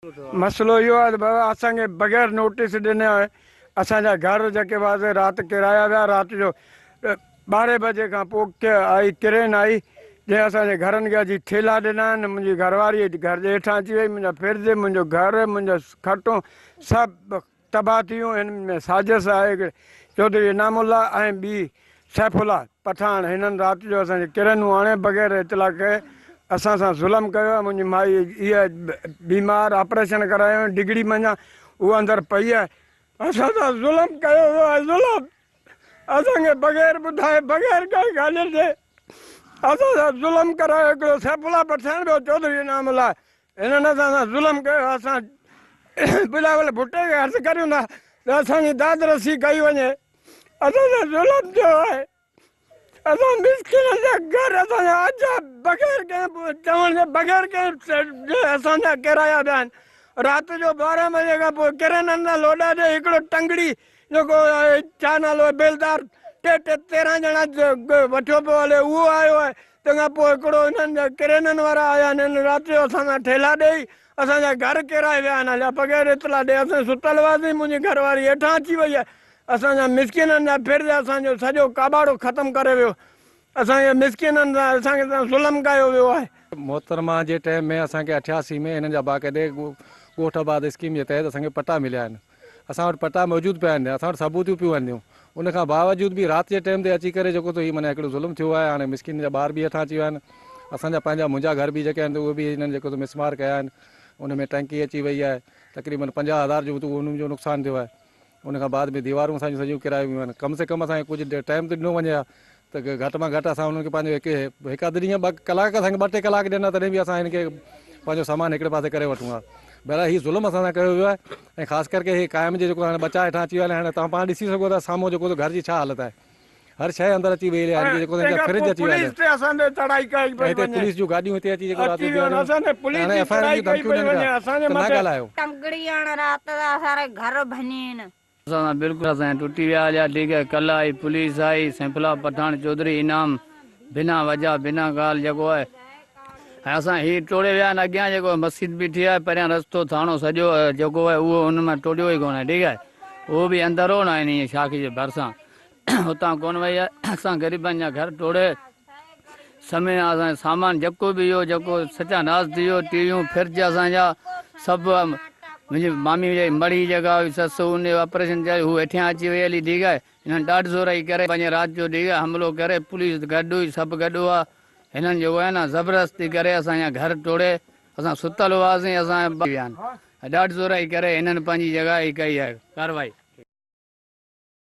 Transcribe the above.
مسئلو اهو آهي ته بابا اسان کي بغير نوٽيس ڏني اسان جا گهر جيڪي هئاسي رات ڪيرايا ويا رات جو ٻارهين بجي کان پوء آئي ڪرين آئي جنهن اسان جي گهرن کي اچي ٿيلها ڏنا آهن منهنجي گهر واري گهر جي هيٺان اچي وئي منهنجا فرج منهنجو گهر منهنجا کٽون سڀ تباهه ٿي ويون. هن ۾ سازش آهي هڪڙي چوڌري انعام الله ۽ ٻي سيف الله پٺاڻ هنن رات جو اسان کي ڪرينون آڻي بغير اطلاع ڪئي اسان سان ظلم ڪيو آهي. منهنجي مائي اها بيمار آپريشن ڪرايو آهي ڊگهڙي منجهان اها اندر پئي آهي. اسان سان ظلم ڪيو ويو آهي ظلم اسان کي بغير ٻڌائي بغير ڪنهن ڳالهه جي اسان سان ظلم ڪرايو هڪڙو سيف الله پٺاڻ ٻيو چوڌري انعام الله هنن اسان سان ظلم ڪيو اسان بلاول ڀٽي کي عرض ڪريون ٿا ته اسان جي داد رسي ڪئي وڃي اسان سان ظلم ٿيو آهي اسان مسڪينن جا گهر اسان جا اجها بغير ڪنهن چوڻ جي بغير ڪنهن جي اسان جا ڪيرايا ويا آهن رات جو 12 بجي کان پوء ڪرينن سان لوڏا ڏئي هڪڙو ٽنگڙي جيڪو آهي ڇا نالو آهي بيلدار ٽي ٽي 13 ڄڻا وٺيو پيو هلي اهو آيو آهي تنهن کان پوء هڪڙو هنن جا ڪرينن وارا آيا آهن هنن رات جو اسان سان ٺيلها ڏيئي اسان جا گهر ڪيرائي ويا آهن هليا بغير اطلاع ڏئي اسان ستل هئاسين منهنجي گهر واري هيٺان اچي وئي آهي اسان جا مسڪينن جا فرض اسان جو سڄو ڪاٻاڙو ختم ڪري ويو اسان کي مسڪينن سان اسان کي سان ظلم ڪيو ويو آهي. محترمه جي ٽائيم ۾ اسان کي 88 ۾ هنن جا باقاعدي ڳوٺ آباد اسڪيم جي تحت اسان کي پٽا مليا آهن. اسان وٽ پٽا موجود پيا آهن، اسان وٽ ثبوتيون پيون آهن. ان کان باوجود به رات جي ٽيم تي اچي ڪري جيڪو سو هي معنيٰ هڪڙو ظلم ٿيو آهي. هاڻي مسڪين جا ٻار به هيٺان اچي ويا آهن. اسان جا پنهنجا منهنجا گهر به جيڪي آهن ته اهي به هنن جيڪو سو مسمار ڪيا آهن. ان ۾ ٽنڪي اچي وئي آهي. تقريبن 50 هزار جو ان جو نقصان ٿيو آهي. ان کان بعد ۾ ديوارون اسان جون سڄيون ڪيرايون ويون آهن. ڪم سي ڪم اسان کي ڪجهه ٽائيم ته ڏنو وڃي ها ته گهٽ مان گهٽ اسان انهن کي پنهنجو هڪ هڪ اڌ ڏينهن ٻه ڪلاڪ اسان کي ٻه ٽي ڪلاڪ ڏين ها تڏهن به اسان هن کي پنهنجو سامان هڪڙي پاسي ڪري وٺون ها. بهرحال هي ظلم اسان سان ڪيو ويو آهي ۽ خاص ڪرڪي هي قائم جي جيڪو هاڻي ٻچا هيٺان اچي ويا آهن هاڻي توهان پاڻ ڏسي سگهو ٿا سامهون جيڪو گهر جي ڇا حالت آهي هر شيء اندر اچي وئي آهي جيڪو تنهن کان فرج پوء اچي ويا پوليس آهن تي اسان تي چڙهائي ڪئي ۽ پئي هتي وڃي. پوليس جون گاڏيون هتي اچي جيڪو رات اچي جو ويو آهن بيهاريون اسان تي ۽ پوليس هاڻي جي ايف I آرن چڙهائي جون ڪئي ڌمڪيون پئي ڏين وڃي پيا اسان جي ته نه مٿي. ڳالهايو. ٽنگڙي آڻ رات جا ساري گهر ڀڃين. اسان سان بلڪل اسان جا ٽٽي ويا هليا ٺيڪ آهي ڪلهه آئي پوليس آئي سيف الله پٺاڻ چوڌري انعام بنا وجه بنا ڳالهه جيڪو آهي ۽ اسان هي ٽوڙي ويا آهن اڳيان جيڪو مسجد بيٺي آهي پريان رستو ٿاڻو سڄو جيڪو آهي اهو ان مان ٽوڙيو ئي ڪونه ٺيڪ آهي اهو به اندر هو نه انهي شاخ جي ڀرسان اتان ڪونه وئي آهي اسان غريبن جا گهر ٽوڙي سمي اسان جو سامان جيڪو به هيو جيڪو سچا ناس ٿي ويو ٽي ويون فرج اسان جا سڀ منهنجي مامي جي مڙهي جيڪا هئي سس ان جو آپريشن ٿيو هو هيٺيان اچي وئي هلي ٺيڪ آهي هنن ڏاڍ زورائي ڪري پنهنجي رات جو ٺيڪ آهي حملو ڪري پوليس گڏ هئي سڀ گڏ هئا هنن جيڪو آهي نه زبردستي ڪري اسان جا گهر ٽوڙي اسان ستل هئاسين اسان ويا آهن ڏاڍ زورائي ڪري هنن پنهنجي جڳهه هي ڪئي آهي ڪارروائي.